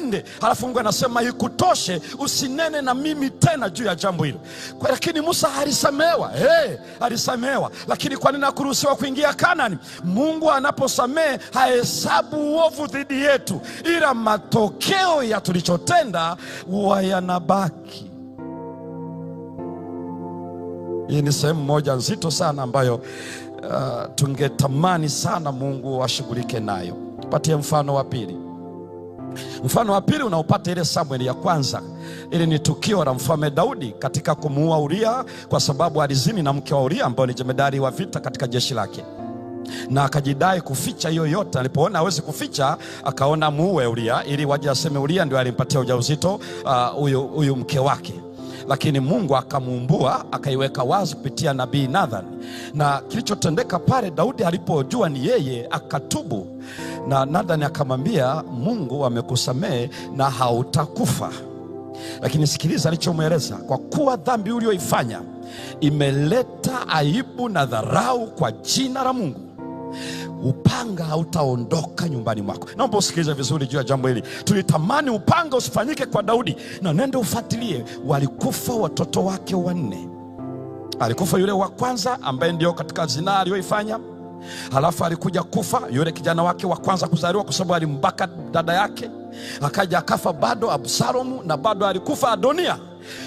Nende. Halafu Mungu anasema ikutoshe, usinene na mimi tena juu ya jambo hilo. Lakini Musa alisamehewa. Alisamehewa. Lakini kwa nini hakuruhusiwa kuingia Kanaani? Mungu anaposamehe hahesabu uovu dhidi yetu, ila matokeo ya tulichotenda huwa yanabaki. Hii ni sehemu moja nzito sana ambayo tungetamani sana Mungu ashughulike nayo. Tupatie mfano wa pili. Mfano wa pili unaupata ile Samueli ya kwanza. Ile ni tukio la mfalme Daudi katika kumuua Uria kwa sababu alizini na mke wa Uria ambaye ni jemedari wa vita katika jeshi lake. Na akajidai kuficha hiyo yote. Alipoona hawezi kuficha, akaona muue Uria ili waje aseme Uria ndio alimpatia ujauzito huyu mke wake. Lakini Mungu akamuumbua, akaiweka wazi kupitia nabii Nathan. Na kilichotendeka pale, Daudi alipojua ni yeye akatubu. Na Nathan akamwambia, Mungu amekusamehe na hautakufa. Lakini sikiliza alichomweleza, kwa kuwa dhambi uliyoifanya imeleta aibu na dharau kwa jina la Mungu, upanga hautaondoka nyumbani mwako. Naomba usikilize vizuri juu ya jambo hili. Tulitamani upanga usifanyike kwa Daudi, na nenda ufuatilie, walikufa watoto wake 4. Alikufa yule wa kwanza ambaye ndio katika zinaa aliyoifanya. Halafu alikuja kufa yule kijana wake wa kwanza kuzaliwa kwa sababu alimbaka dada yake. Akaja akafa bado Absalomu, na bado alikufa Adonia.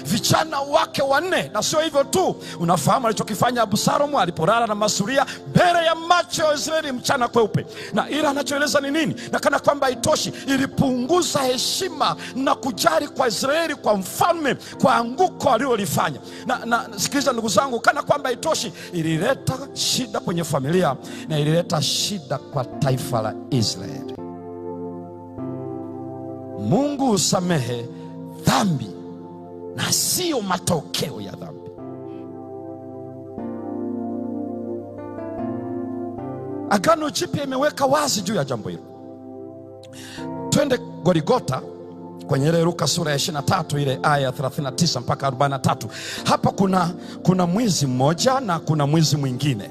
Vijana wake 4. Na sio hivyo tu, unafahamu alichokifanya Absalomu alipolala na masuria mbele ya macho ya Israeli mchana kweupe. Na ila anachoeleza ni nini? Na kana kwamba haitoshi, ilipunguza heshima na kujali kwa Israeli kwa mfalme kwa anguko alilolifanya. Na sikiliza ndugu zangu, kana kwamba haitoshi, ilileta shida kwenye familia na ilileta shida kwa taifa la Israeli. Mungu usamehe dhambi na sio matokeo ya dhambi. Agano Jipya imeweka wazi juu ya jambo hilo. Twende Goligota kwenye ile Luka sura ya 23 ile aya ya 39 mpaka 43. Hapa kuna mwizi mmoja na kuna mwizi mwingine.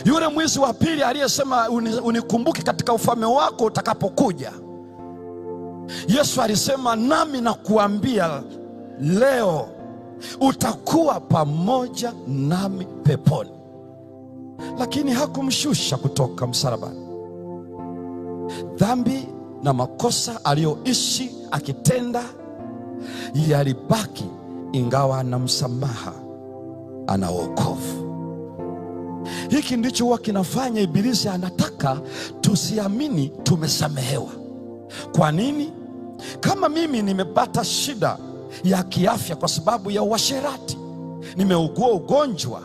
Yule mwizi wa pili aliyesema unikumbuke katika ufalme wako utakapokuja, Yesu alisema, nami nakuambia leo utakuwa pamoja nami peponi. Lakini hakumshusha kutoka msalabani. Dhambi na makosa aliyoishi akitenda yalibaki, ingawa ana msamaha, ana wokovu. Hiki ndicho huwa kinafanya Ibilisi anataka tusiamini tumesamehewa. Kwa nini? Kama mimi nimepata shida ya kiafya kwa sababu ya uasherati, nimeugua ugonjwa,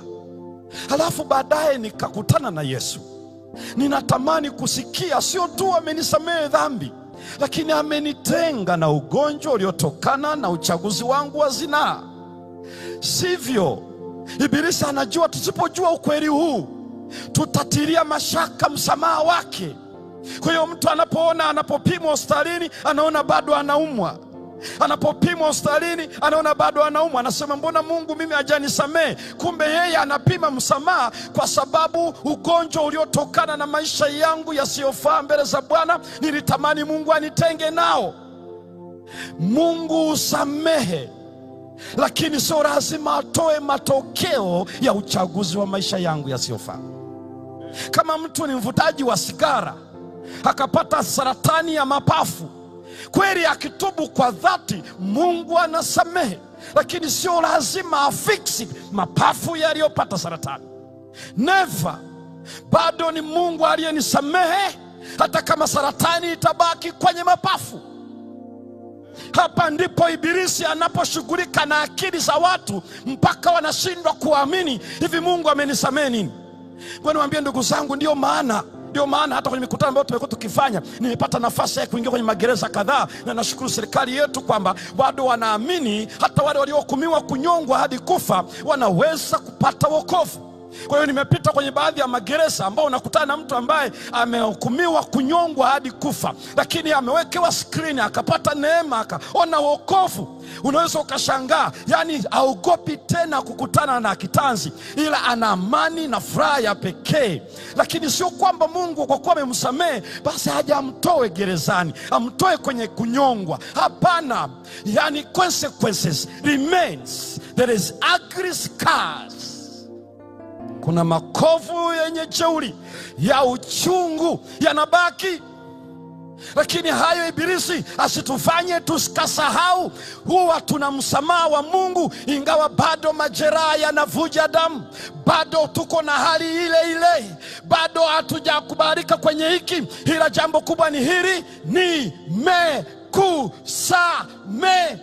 halafu baadaye nikakutana na Yesu, ninatamani kusikia sio tu amenisamehe dhambi, lakini amenitenga na ugonjwa uliotokana na uchaguzi wangu wa zinaa. Sivyo? Ibilisi anajua tusipojua ukweli huu tutatilia mashaka msamaha wake. Kwa hiyo mtu anapoona, anapopimwa hospitalini anaona bado anaumwa. Anapopimwa hospitalini anaona bado anaumwa, anasema mbona Mungu mimi hajanisamehe? Kumbe yeye anapima msamaha kwa sababu ugonjwa uliotokana na maisha yangu yasiyofaa mbele za Bwana nilitamani Mungu anitenge nao. Mungu usamehe, lakini sio lazima atoe matokeo ya uchaguzi wa maisha yangu yasiyofaa. Kama mtu ni mvutaji wa sigara akapata saratani ya mapafu, kweli akitubu kwa dhati Mungu anasamehe, lakini sio lazima afiksi mapafu yaliyopata saratani. Never. Bado ni Mungu aliyenisamehe hata kama saratani itabaki kwenye mapafu. Hapa ndipo Ibilisi anaposhughulika na akili za watu mpaka wanashindwa kuamini, hivi Mungu amenisamehe nini? Kwa niwaambie ndugu zangu, ndio maana hata kwenye mikutano ambayo tumekuwa tukifanya, nimepata nafasi ya kuingia kwenye magereza kadhaa, na nashukuru serikali yetu kwamba bado wanaamini hata wale waliohukumiwa kunyongwa hadi kufa wanaweza kupata wokovu. Kwa hiyo nimepita kwenye baadhi ya magereza ambao unakutana na mtu ambaye amehukumiwa kunyongwa hadi kufa, lakini amewekewa skrini akapata neema akaona wokovu. Unaweza ukashangaa, yani haogopi tena kukutana na kitanzi, ila ana amani na furaha ya pekee. Lakini sio kwamba Mungu kwa kuwa amemsamehe basi haja amtoe gerezani, amtoe kwenye kunyongwa. Hapana, yani consequences remains, there is ugly scars. Kuna makovu yenye jeuri ya uchungu yanabaki, lakini hayo ibilisi asitufanye tusikasahau. Huwa tuna msamaha wa Mungu, ingawa bado majeraha yanavuja damu, bado tuko na hali ile ile, bado hatujakubalika kwenye hiki, ila jambo kubwa ni hili: nimekusamehe.